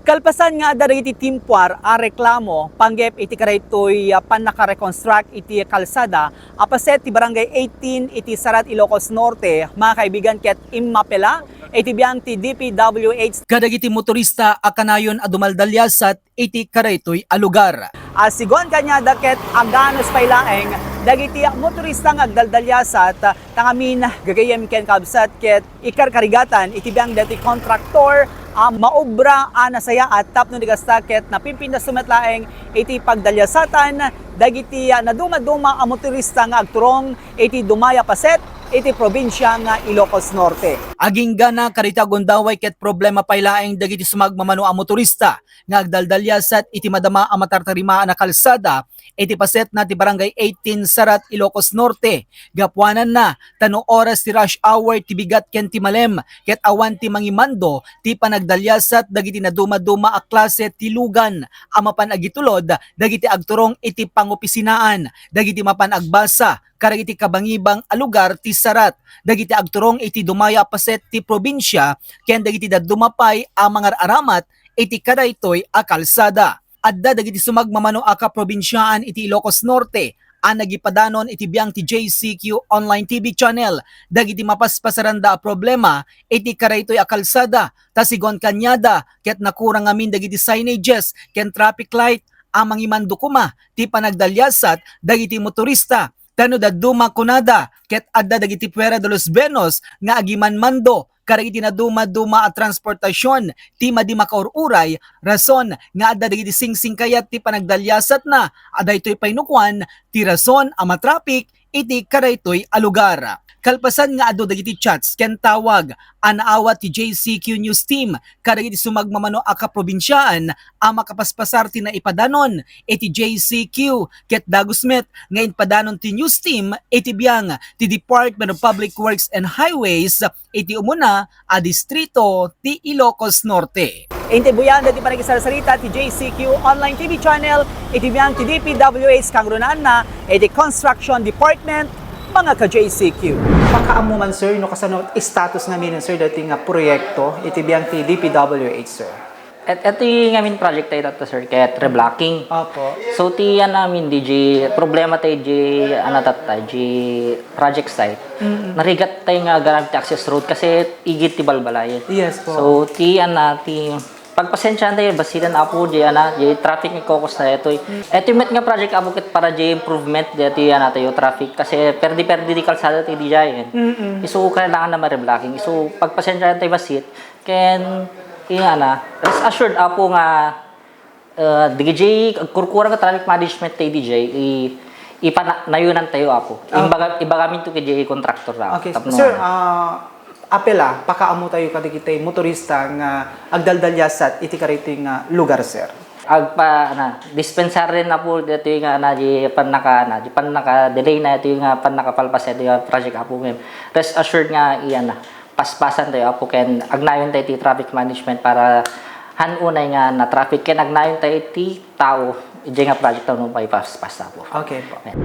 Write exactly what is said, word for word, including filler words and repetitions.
Kalpasan nga adda dagiti timpuar a reklamo panggep iti kadaytoy, ah, pannaka-reconstruct iti kalsada a paset ti Barangay eighteen iti Sarat, Ilocos Norte, mga kaibigan, ket immapela iti biang ti D P W H kadagiti motorista a kanayon a dumaldaliasat iti kadaytoy a lugar. A sigun kaniada ket aganus pay laeng dagiti motorista nga agdaldaliasat, tangamin gagayyem ken kabsat ket ikarkarigatan iti biang daytoy kontraktor a maobra a nasayaat tapno di kasta ket napimpintas met laeng iti pagdaliasatan dagiti, ah, nadumaduma a motorista nga agturong iti dumay a paset iti probinsia nga Ilocos Norte. Agingga na kadaytoy a gundaway ket problema pay laeng dagiti sumagmamano a motorista nga agdaldaliasat iti madama a matartarimaan a kalsada iti pasetna ti Barangay eighteen Sarat, Ilocos Norte. Gapuananna, ta no oras ti rush hour ti bigat ken ti malem, ket awan ti mangimando ti panagdaliasat dagiti nadumaduma a klase ti lugan a mapan agitulod dagiti agturong iti pangopisinaan, dagiti mapan agbasa kadagiti kabangibang a lugar ti Sarat, dagiti agturong iti dumay a paset ti probinsia, ken dagiti dadduma pay a mangar-aramat iti kadaytoy a kalsada. Adda dagiti sumagmamano a kaprobinsiaan iti Ilocos Norte a nagipadanon iti biang ti J C Q Online T V Channel dagiti mapaspasaranda a problema iti kadaytoy a kalsada, ta sigun kaniada ket nakurang ngamin dagiti signages ken traffic light a mangimando koma ti panagdaliasat dagiti motorista. Ta no dadduma kunada ket adda dagiti Puera de los Buenos nga agimanmando kadagiti nadumaduma a transportasion ti madi makaur-uray, rason nga adda dagiti singsingkayat ti panagdaliasatna a daytoy pay no kuan ti rason a matraffic iti kadaytoy a lugar. Kalpasan nga adu dagiti chats ken tawag a naawat ti J C Q News Team kadagiti sumagmamano a kaprobinsiaan a makapaspasar ti naipadanon iti J C Q, ket dagus met nga impadanon ti news team iti biang ti Department of Public Works and Highways iti umuna a distrito ti Ilocos Norte. Intibuyan dagiti panagisarsarita ti J C Q Online T V Channel iti biang ti D P W H kangrunaanna iti Construction Department, mga ka-J C Q. Makaammo man, sir, no kasano status ngamin, sir, daytoy nga proyekto iti biang ti D P W H, sir? Et, et ti ngamin project tayo tatta, sir, ket reblocking. Opo. So, ti, ano, amin, di, di problema tayo, di, ano, tatta, di project site. Mm-mm. Narigat tayo nga agamit ti access road kasi igid ti balbalay. Yes po. So, ti, ano, ti, pagpasensyahan tayo, basitan, apo, di, ano, di traffic nga kokos tayo, ito. Mm. Ito met nga project, apo, ket para di improvement, di, ti, ano, tayo, traffic. Kasi perdi-perdi di kalsada tayo, di, di, eh. Mm-mm. So, kailangan na ma-reblocking. So, pagpasensyahan tayo, basit. Ken, iya na, rest assured, apo, nga, eh, D J, agkurkura nga traffic management ti D J, i-, ipana-, nayunan tayo, apo. Ah. Imbaga, ibagamin to kay D J contractor na. Okay, tapno sir, ano. Ah, apela, pakaammo tayo kadagiti motorista nga agdaldaliasat iti karitoy nga lugar, sir. Agpa-, ana, dispensar rin na po dito nga na di pannaka-, na di pannaka-delay na ito nga pannakapalpas ito nga project, apo, ngayon. Rest assured nga iyan na. Paspasan tayo, apo, ken agnayon tayo ti traffic management para han unay nga na-traffic, ken agnayon tayo ti tao, iti nga project no maipaspas, apo. Okay po. Ayan.